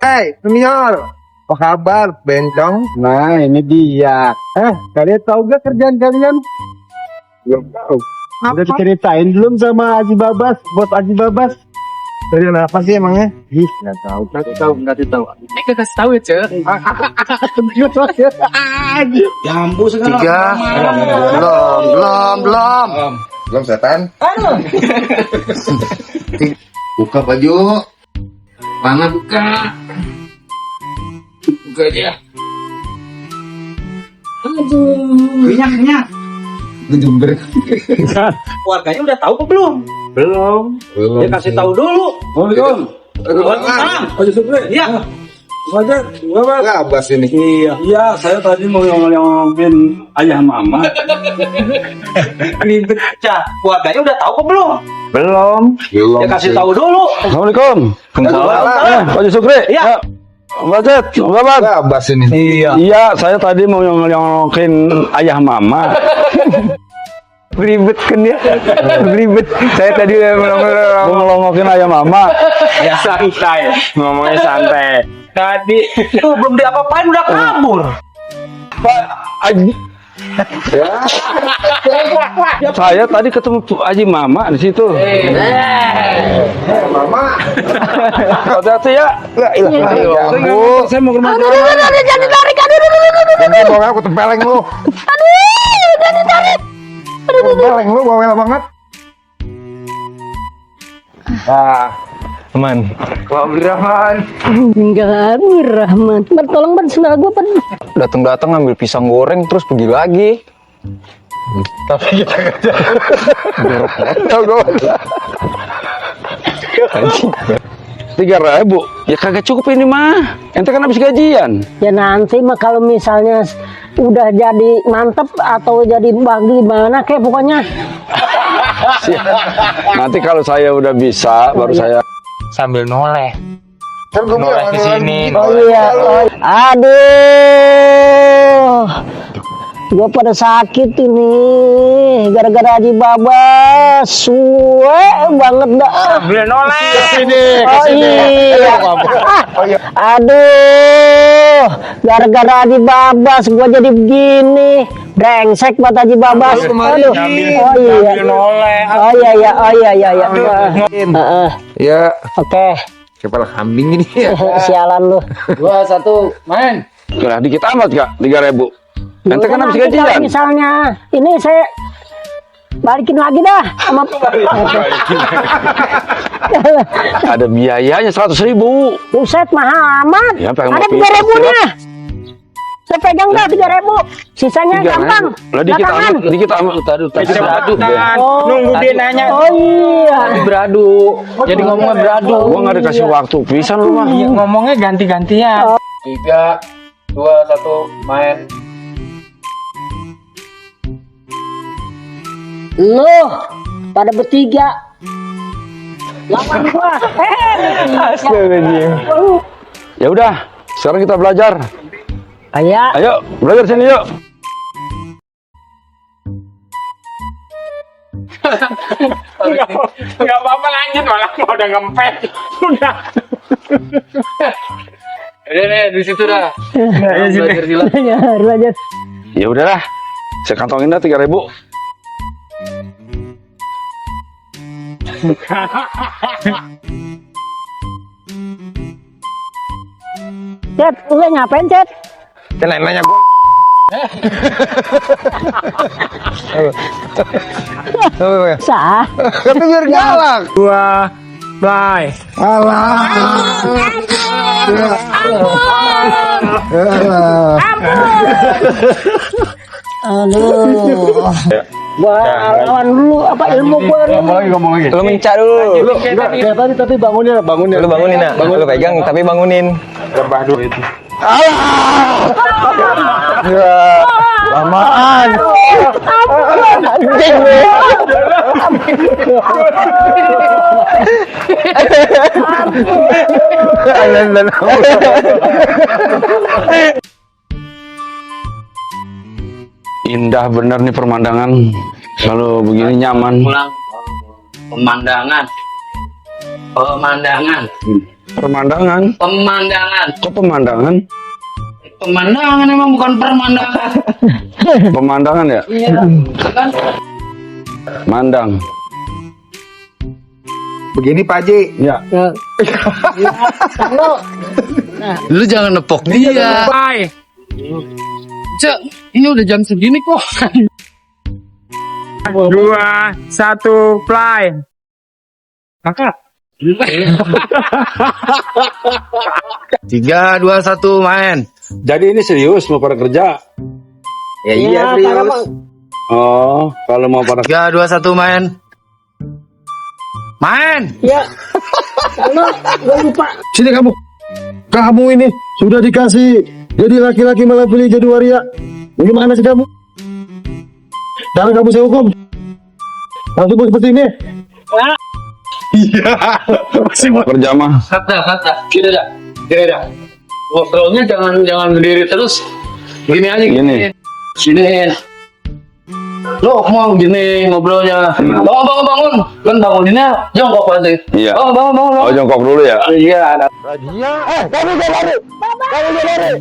Hei, Junior. Apa kabar, Bencong? Nah, ini dia. Kalian tahu gak kerjaan kalian? Belum tahu. Udah diceritain belum sama Haji Babas, bos Haji Babas? Kerjaan apa sih emangnya? Ih, nggak tahu. Nggak tahu. Ini kasih tahu ya, Cek. Jambu sekarang. Tiga. Belum. Belum setan. Buka baju. Mana buka? Buka aja. Minyak. Gedumber. Keluarganya udah tahu apa belum? Belum. Ya kasih tahu dulu. Assalamualaikum. Waalaikumsalam. Haji Supri. Iya. Wajar, Babas. Ngabas ini. Iya, saya tadi mau ngomongin ayah mama. Ribet. Keluarganya udah tahu apa belum? Belum. Ya kasih tahu dulu. Assalamualaikum. Haji Supri. Iya. Wajar, Babas. Ngabas ini. Iya, saya tadi mau ngomongin ayah mama. Ribet kan ya? Ribet. Saya tadi mau ngomongin ayah mama. Ya santai. Ngomongnya santai. Tadi belum diapa-apain udah kabur. Pak Haji. Saya tadi ketemu Haji Mama di situ. Mama. Hati-hati ya. Bu. Saya mau ke rumah. Jangan ditarik, Jangan bawa aku tempeleng lu. jangan ditarik. Tempeleng lu bawel banget. Aman. Wah, Rahman. Enggak, Rahman. Tolong ban sendal gua, Pan. Datang ngambil pisang goreng terus pergi lagi. Tapi kita kerja. Jorok. 3.000 ya kagak cukup ini mah. Ente kan habis gajian. Ya nanti mah kalau misalnya udah jadi mantep atau jadi bagi gimana kayak pokoknya. Nanti kalau saya udah bisa baru saya Sambil noleh. Kan gue Noleh ke sini. Oh iya. Aduh. Gua pada sakit ini gara-gara Haji Babas. Suwe banget dah. Sambil noleh. Oh iya. Aduh, gara-gara Haji Babas gua jadi begini. Brengsek buat Haji Babas. Aduh. Oh iya. Oh iya. Ya, Oke. kepala kambing ini ya. Sialan lu. 2, 1, main. kira dikit amat Kak, 3.000. Ente kan habis Nanti kalau gajian. misalnya ini saya balikin lagi dah sama Ada biayanya 100.000. Buset mahal amat. Ya, pengen Ada mau 3.000-nya. Saya pegang dah 3.000. Sisanya gampang. Lah dikit Belakangan. amat, dikit amat. Tadi beradu. Oh, Nunggu dia nanya. Oh iya. Beradu. Jadi ngomongnya beradu. Gua nggak dikasih waktu pisan lu mah. Iya, ngomongnya ganti-gantian. 3, 2, 1, main. Loh, pada bertiga. Lawan gua. Ya udah, sekarang kita belajar. Ayah. Ayo, belajar sini yuk. Enggak apa-apa lanjut malah udah ngempet. Udah. Udah di situ dah. Belajar silat. Ya, belajar. Ya udahlah, saya kantongin dah 3.000. Cet, lu ngapain, Cet? Jangan nanya gue. Sah. Tapi biar galak. 2, bye. Aduh. Gua lawan dulu apa ilmu gua lu. Ngomong lagi. Lu mencak dulu. Kayak tadi tapi bangunin. Lu bangunin nak. Lu pegang tapi bangunin. Rebah dulu itu. Lamaan. Anjing. Indah bener nih pemandangan. Kalau begini nyaman. Pulang. Pemandangan. Pemandangan. Pemandangan. Kok pemandangan? Pemandangan emang bukan permandangan. Pemandangan ya? Iya. Kan? Mandang. Begini Pak Haji. Ya. Kalau Lu jangan nepok dia. Hai. Cek, ini udah jam segini kok. 2, 1, play. Kakak. 3, 2, 1, main. Jadi ini serius mau pada kerja? Ya iya karena serius. Oh, kalau mau pada 3, 2, 1, main. Main. ya kalau gue lupa Sini kamu. Kamu ini sudah dikasih jadi laki-laki malah pilih jadi waria. Bagaimana sih kamu? Sekarang kamu saya hukum. Langsung seperti ini. kerja mah? Kata. Gini dah. Ngobrolnya jangan berdiri terus. Gini aja Gini. Sini. Lo mau gini ngobrolnya. Bangun. Kan banguninnya jongkok pasti. Iya. Bangun. Oh, jongkok dulu ya. Iya. Kamu jangan lari. Kamu jangan lari.